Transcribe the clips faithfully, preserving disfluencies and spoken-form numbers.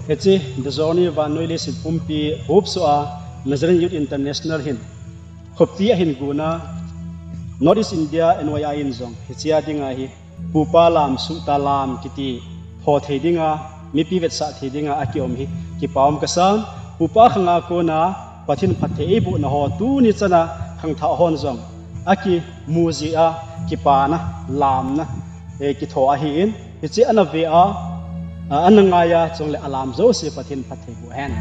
Hiche The Journey Vannoi Leiset Pumpi hopsoh a Nazarene Youth International hin khopi ahin gona North East India N Y I in jong hichea dinga hi Pupa lam, Suhta lam kiti tho thei dinga, mipi vetsah thei dinga akium hi kipa um kasan. Pupa khanga kona Pathen phatthei eibohna ho tuni chana khangthah hon jong akimu jia kipana, lamna, eh, kitho ahin, hiche ana ve a, a, ana ngai a, chule alam jouse Pathen phatthei boh hen.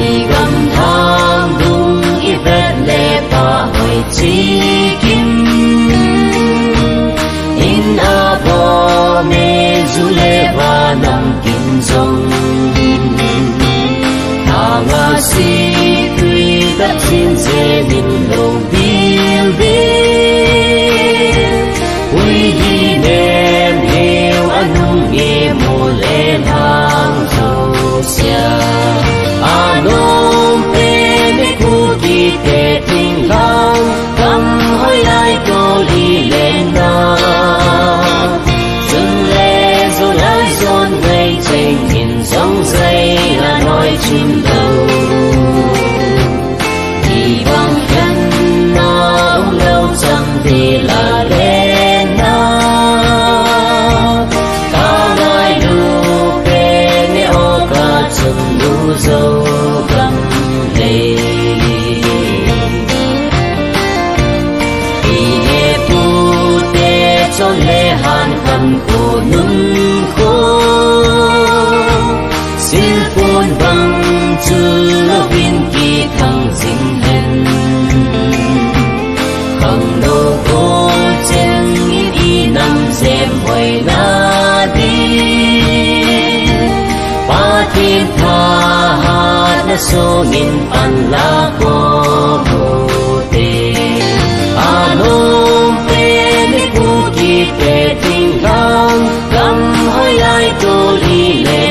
I gamthang dung i vet le pahoi chikim, in a bo me ju le va nam kin jong. Thanga si tui ta chin se min lo bil bil. Ui hi nem heu anung e mo le lang jo sia. Anom pe me ku ki te ting lang. Kam hoi lai to li le na. Chun le zo lai zon ngai cheng in zong zai la noi chun lo. Ti bang khen na um lo chang ti la le na. Ka ngai lu pe ne o ka chun lu zo gam le. I he pu te chon le han kham ko nun ko. Silpon bang chu lovin ki thang jing hen. Khang lo ko chen in i nam sem hoi na di. Pathen thahatna songin pan la ko mu te. Anom pe ni ku ki te ting lang. Kam hoi lai to li le